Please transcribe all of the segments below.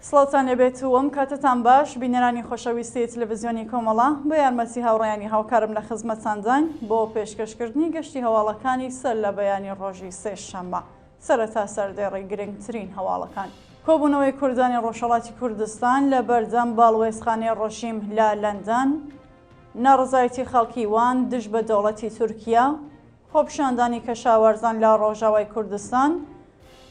سڵاوتان لێبێت و ئەم کاتەتان باش بینەرانی خۆشەویستی تلەڤزیۆنی کۆمەڵە، بە یارمەتی هاوڕێیانی هاوکارم لە خزمەتتانداین بۆ پێشکەشکردنی گەشتی هەواڵەکانی سەر لە بەیانی ڕۆژی سێشەممە. سەرەتا سەردێڕی گرنگترین هەواڵەکان. کۆبوونەوەی کوردانی ڕۆژهەڵاتی کوردستان لە بەردەم باڵوێزخانەی ڕژیم لە لەندەن، ناڕەزایەتی خەڵکی وان دژ بە دەوڵەتی تورکیا، خۆپیشاندانی کەشاوەرزان لە ڕۆژاوای کوردستان،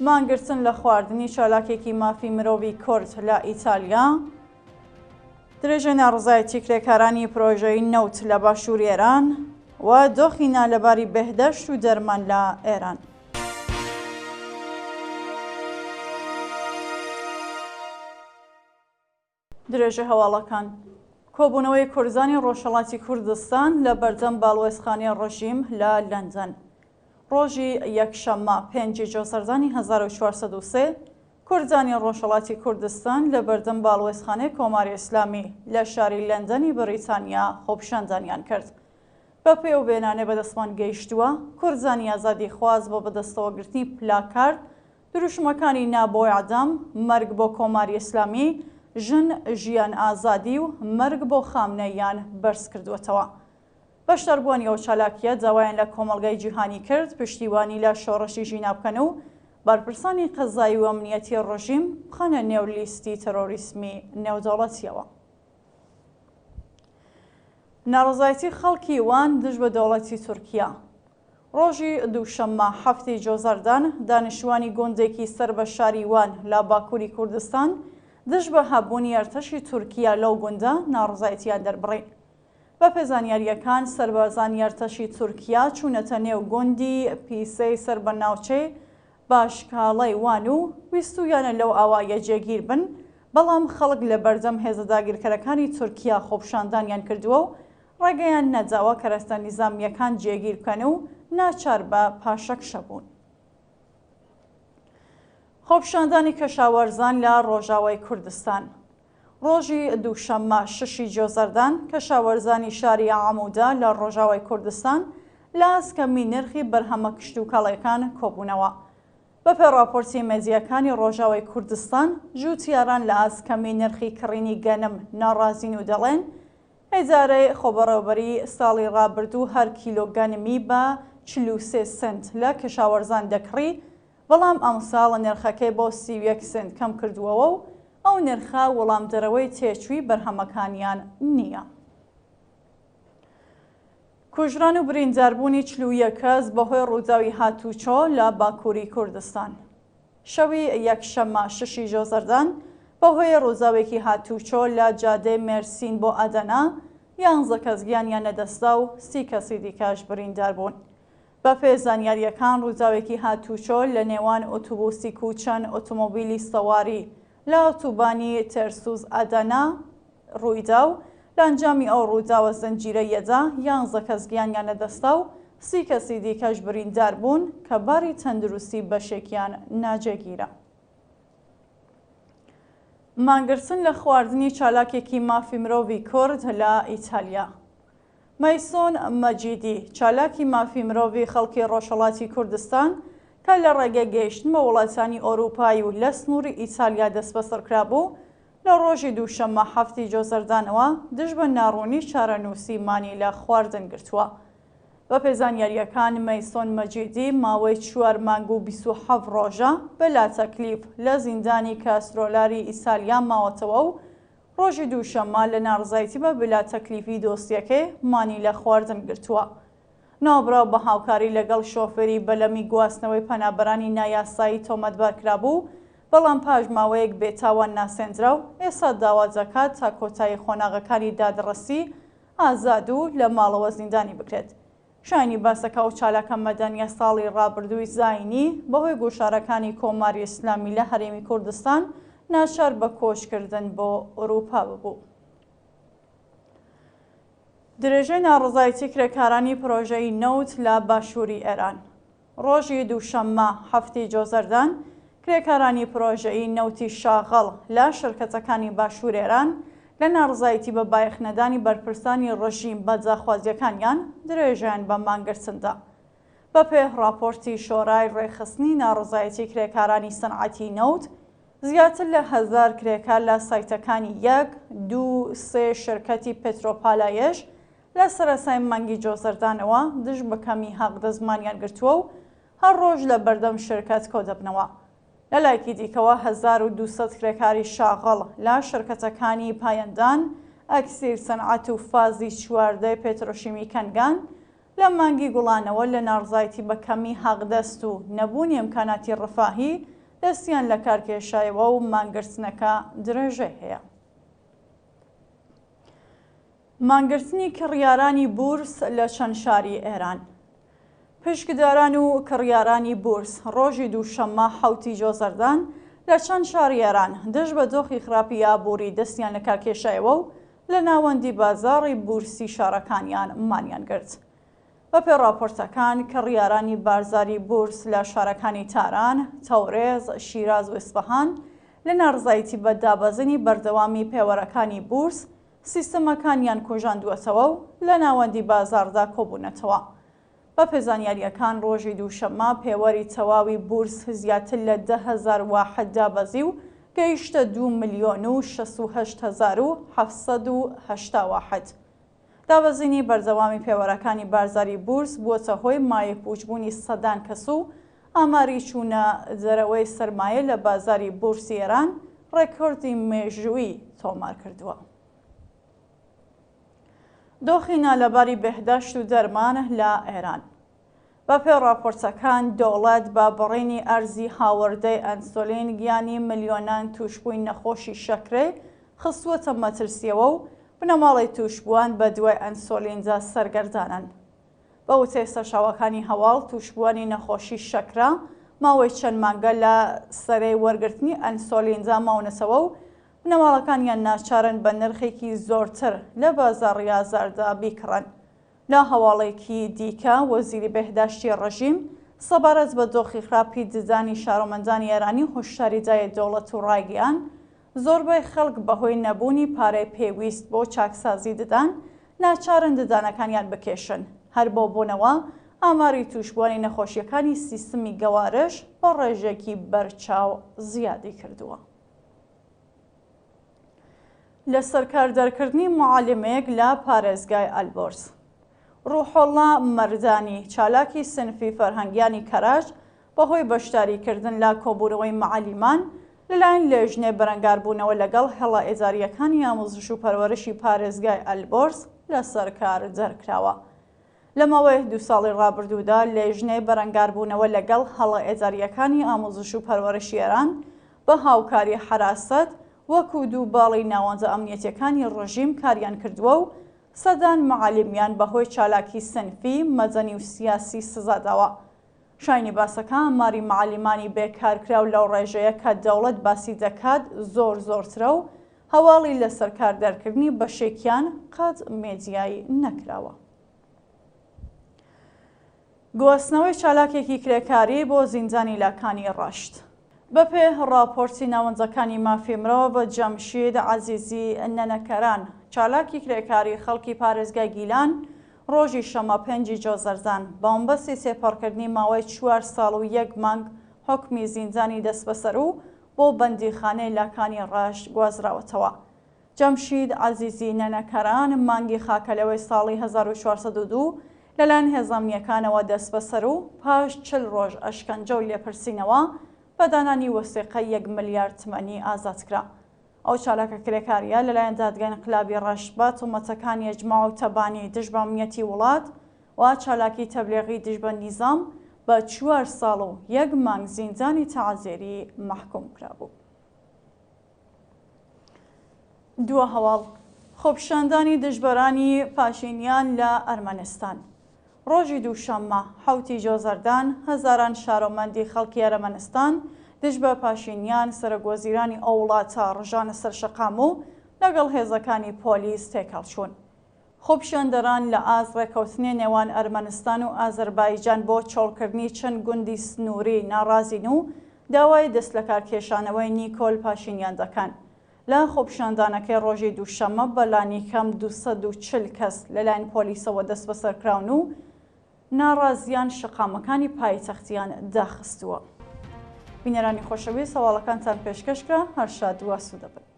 مانگرتن لە خواردنی چالاکێکی مافی مرۆڤی کورد لە ئیتالیا، درێژەی ناڕەزایەتی کرێکارانی پرۆژەی نەوت لە باشووری ئێران و دۆخی نالەباری بێهداشت و دەرمان لە ئێران. درێژەی هەواڵەکان کۆبوونەوەی کوردانی ڕۆژهەڵاتی کوردستان لە بەردەم باڵوێزخانەی ڕژیم لە لەندەن ڕۆژی یەکشەممە پێنجی جۆزەردانی 1403 کوردانی ڕۆژهەڵاتی کوردستان لە بەردەم باڵوێزخانەی کۆماری ئیسلامی لە شاری لەندەنی بریتانیا خۆپیشاندانیان کرد. بەپێی ئەو وێنانەی بەدەستمان گەیشتووە، کوردانی ئازادیخواز بە بەدەستەوەگرتنی پلاکارد دروشمەکانی نا بۆ ئێعدام، مەرگ بۆ کۆماری ئیسلامی، ژن، ژیان، ئازادی و مەرگ بۆ خامنەییان بەرز کردووەتەوە. بەشداربووانی ئەو چالاکییە داوایان لە کۆمەڵگای جیهانی کرد پشتیوانی لە شۆڕشی ژینا بکەن و بەرپرسانی قەزایی و ئەمنییەتی ڕژیم بخەنە نێو لیستی تێرۆریسمی نێودەوڵەتییەوە. ناڕەزایەتی خەڵکی وان دژ بە دەوڵەتی تورکیا. ڕۆژی دووشەممە حەفتی جۆزەردان، دانیشتووانی گوندێکی سەر بە شاری وان لە باکووری کوردستان دژ بە هەبوونی ئەرتەشی تورکیا لەو گوندە ناڕەزایەتییان دەربڕی. بەپێ زانیارییەکان سەربازانی ئەرتەشی تورکیا چوونەتە نێو گوندی پیسەی سەر بە ناوچەی باشکاڵەی وان و ویستوویانە لەو ئاواییە جێگیر بن، بەڵام خەڵک لە بەردەم هێزە داگیرکەرەکانی تورکیا خۆپیشاندانیان کردووە و ڕێگەیان نەداوە کەرەستە نیزامییەکان جێگیر بکەن و ناچار بە پاشەکشە بوون. خۆپیشاندانی کەشاوەرزان لە ڕۆژاوای کوردستان ڕۆژی دووشەممە شەشی جۆزەردان، کەشاوەرزانی شاری عامودا لە ڕۆژاوای کوردستان لە ئاست کەمی نرخی بەرهەمە کشتوکاڵیەکان کۆبوونەوە. بەپێ ڕاپۆرتی مێدیاکانی ڕۆژاوای کوردستان، جووتیاران لە ئاست کەمی نرخی کڕینی گەنم ناڕازین و دەڵێن، ئیدارەی خۆبەڕێوەبەری ساڵی ڕابردوو هەر کیلۆ گەنمی بە 43 سنت لە کەشاوەرزان دەکڕی، بەڵام ئەمساڵ نرخەکەی بۆ 31 سنت کەمکردووەوە و ئەو نرخە وەڵامدەرەوەی تێچووی بەرهەمەکانیان نییە. کوژران و برینداربوونی 41 کەس بەهۆی ڕووداوی هاتووچۆ لە باکووری کوردستان. شەوی یەکشەممە شەشی جۆزەردان بەهۆی ڕووداوێکی هاتووچۆ لە جادەی مێرسین بۆ ئەدەنە یانزە کەس گیانیان لەدەستدا و 30 کەسی دیکەش بریندار بوون. بەپێ زانیارییەکان ڕووداوێکی هاتووچۆ لە نێوان ئۆتوبوسیک و چەند ئۆتۆمۆبیلی سەواری لە ئۆتوبانی تێرسوز ئەدەنە ڕوویدا و لە ئەنجامی ئەو ڕووداوە زنجیرەییەدا یانزە کەس گیانیان لەدەستدا و 30 کەسی دیکەش بریندار بوون کە باری تەندروستی بەشێکیان ناجێگیرە. مانگرتن لە خواردنی چالاکێکی مافی مرۆڤی کورد لە ئیتالیا. مەیسۆن مەجیدی، چالاکی مافی مرۆڤی خەڵکی ڕۆژهەڵاتی کوردستان کە لە ڕێگەی گەیشتن بە وڵاتانی ئۆرووپایی و لە سنووری ئیتالیا دەستبەسەر کرابوو، لە ڕۆژی دووشەممە حەفتی جۆزەردانەوە دژ بە ناڕوونی چارەنووسی مانی لە خواردن گرتووە. بەپێی زانیارییەکان مەیسۆن مەجیدی ماوەی چوار مانگ و 27 ڕۆژە بەلا تەکلیف لە زیندانی کاسترۆلاری ئیتالیا ماوەتەوە و ڕۆژی دووشەممە لە ناڕزایەتی بە بلا تەکلیفی دۆسیەکەی مانی لە خواردن گرتووە. ناوبراو بە هاوکاری لەگەڵ شۆفێری بەلەمی گواستنەوەی پەنابەرانی نایاسایی تۆمەتبار کرابوو، بەڵام پاش ماوەیەک بێتاوان ناسێندرا و ئێستا داوا دەکات تا کۆتایی قۆناغەکانی دادڕەسی ئازاد و لە ماڵەوە زیندانی بکرێت. شایانی باسە کە ئەو چالاکە مەدەنییە ساڵی ڕابردووی زایینی بەهۆی گوشارەکانی کۆماری ئیسلامی لە هەرێمی کوردستان ناچار بە کۆچکردن بۆ ئورووپا ببوو. درێژەی ناڕەزایەتی کرێکارانی پرۆژەی نەوت لە باشووری ئێران. ڕۆژی دووشەممە حەفتی جۆزەردان، کرێکارانی پرۆژەی نەوتی شاغەڵ لە شرکەتەکانی باشوور ئێران لە ناڕزایەتی بە بایەخنەدانی بەرپرسانی ڕژیم بە داخوازییەکانیان درێژەیان بە مانگرتن دا. بەپێ ڕاپۆرتی شۆرای ڕێکخستنی ناڕزایەتی کرێکارانی سەنعەتی نەوت، زیاتر لە هەزار کرێکار لە سایتەکانی یەک، دوو، سێ شرکەتی پترۆپالایش لە سەرەتای مانگی جۆزەردانەوە دژ بە کەمی حەقدەست مانیان گرتووە و هەر ڕۆژ لە بەردەم شرکەت کۆدەبنەوە. لە لایەکی دیکەوە 1200 کرێکاری شاغڵ لە شرکەتەکانی پایەندان، ئەکسیر سەنعەت و فازی چواردەی پێترۆشیمی کەنگان لە مانگی گوڵانەوە لە ناڕزایەتی بە کەمی حەقدەست و نەبوونی ئیمکاناتی ڕفاهی دەستیان لە کار کێشایەوە و مانگرتنەکە درێژەی هەیە. مانگرتنی کڕیارانی بورس لە چەند شاری ئێران. پشکداران و کڕیارانی بورس ڕۆژی دووشەممە حەوتی جۆزەردان لە چەند شاری ئێران دژ بە دۆخی خراپی ئابووری دەستیان لە کار کێشایەوە و لە ناوەندی بازاڕی بورسی شارەکانیان مانیان گرت. بەپێ ڕاپۆرتەکان کڕیارانی بازاری بورس لە شارەکانی تاران، تەورێز، شیراز و ئیسفەهان لە ناڕزایەتی بە دابەزینی بەردەوامی پێوەرەکانی بورس سیستەمەکانیان کوژاندووەتەوە و لە ناوەندی بازاڕدا کۆبوونەتەوە. بەپێ زانیارییەکان ڕۆژی دووشەممە پێوەری تەواوی بورس زیاتر لە 10,000 واحد دابەزی و گەیشتە دوو ملیۆن و 68,780 واحد. دابەزینی بەردەوامی پێوەرەکانی بازاری بورس بووەتە هۆی مایەپووچبوونی سەدان کەس و ئاماری چوونە دەرەوەی سەرمایە لە بازاری بورسی ئێران ڕێکۆردی مێژوویی تۆمار کردووە. دۆخی نالەباری بێهداشت و دەرمان لە ئێران. بەپێی ڕاپۆرتەکان، دەوڵەت بە بڕینی ئەرزی هاوردەی ئەنسۆلین گیانی ملیۆنان تووشبووی نەخۆشی شەکرەی خستووەتە مەترسییەوە و بنەماڵەی تووشبووان بەدوای ئەنسۆلیندا سەرگەردانن. بە وتەی سەرچاوەکانی هەواڵ، تووشبووانی نەخۆشی شەکرە ماوەی چەند مانگە لە سەرەی وەرگرتنی ئەنسۆلیندا ماونەتەوە و بنەماڵەکانیان ناچارن بە نرخێکی زۆرتر لە بازاڕی ئازاردا بیکڕن. لە هەواڵێکی دیکە، وەزیری بێهداشتی ڕژیم سەبارەت بە دۆخی خراپی ددانی شارۆمەندانی ئێرانی هۆشداری دایە دەوڵەت و ڕایگەیاند، زۆربەی خەڵک بەهۆی نەبوونی پارەی پێویست بۆ چاکسازی ددان، ناچارن ددانەکانیان بکێشن، هەر بەو بۆنەوە ئاماری تووشبووانی نەخۆشییەکانی سیستمی گەوارش بە ڕێژەیەکی بەرچاو زیادی کردووە. لەسەرکار دەرکردنی موعەلیمێک لە پارێزگای ئەلبۆرز. ڕوحۆڵڵا مەردانی، چالاکی سنفی فەرهەنگیانی کەرەج، بەهۆی بەشداریکردن لە کۆبوونەوەی مەعەلیمان لەلایەن لێژنەی بەرەنگاربوونەوە لەگەڵ هێڵە ئیدارییەکانی ئاموزش و پەروەرشی پارێزگای ئەلبۆرز لەسەر کار دەرکراوە. لە ماوەی دوو ساڵی ڕابردوودا لێژنەی بەرەنگاربوونەوە لەگەڵ هەڵە ئیدارییەکانی ئاموزش و پەروەرشی ئێران بە هاوکاری حەراسەت وەکوو دوو باڵی ناوەندە ئەمنیەتییەکانی ڕژیم کاریان کردووە و سەدان مەعەلیمیان بەهۆی چالاکی سنفی، مەدەنی و سیاسی سزا داوە. شایانی باسە کە ئاماری مەعەلیمانی بێکارکراو لەو ڕێژەیە کە دەوڵەت باسی دەکات زۆر زۆرترە و هەواڵی لەسەر کار دەرکردنی بەشێکیان قەت مێدیایی نەکراوە. گواستنەوەی چالاکێکی کرێکاری بۆ زیندانی لاکانی ڕەشت. بەپێ ڕاپۆرتی ناوەندەکانی مافی مرۆڤ، جەمشید عەزیزی نەنەکەران، چالاکی کرێکاری خەڵکی پارێزگای گیلان، ڕۆژی شەممە پێنجی جۆزەردان، بەمەبەستی تێپەڕکردنی ماوەی چوار ساڵ و یەک مانگ حوکمی زیندانی دەستبەسەر و بۆ بەندیخانەی لاکانی ڕەشت گوازراوەتەوە. جەمشید عەزیزی نەنەکەران مانگی خاکەلێوەی ساڵی 1402 لەلایەن هێزە ئەمنییەکانەوە دەستبەسەر و پاش 40 ڕۆژ ئەشکەنجە و لێپرسینەوە بە دانانی وەسیقەی یەک ملیارد تمەنی ئازاد کرا. ئەو چالاکە کرێکارییە لەلایەن دادگای ئینقلابی ڕەشت بە تۆمەتەکانی ئیجماع و تەبانی دژ بە ئەمنییەتی وڵات و چالاکی تەبلیغی دژ بە نیزام بە چوار ساڵ و یەک مانگ زیندانی تەعزیری مەحکووم کرابوو. دوا هەواڵ، خۆپیشاندانی دژبەرانی پاشینیان لە ئەرمەنستان. ڕۆژی دووشەممە، حەوتی جۆزەردان، هەزاران شارۆمەندی خەڵکی ئەرمەنستان دژ بە پاشینیان سەرۆکوەزیرانی ئەو وڵاتە ڕژانە سەر شەقام و لەگەڵ هێزەکانی پۆلیس تێکهەڵچوون. خۆپیشاندەران لە ئاست ڕێکەوتنێ نێوان ئەرمەنستان و ئازەربایجان بۆ چۆڵکردنی چەند گوندی سنووری ناڕازین و داوای دەستلەکارکێشانەوەی نیکۆل پاشینیان دەکەن. لە خۆپیشاندانەکەی ڕۆژی دووشەممە بە لانیکەم 240 کەس لەلایەن پۆلیسەوە دەستبەسەرکراون و ناڕازیان شەقامەکانی پایتەختیان داخستووە. بینەرانی خۆشەویست هەواڵەکانتان پێشکەش کرا، هەر شاد و ئاسوودە بن.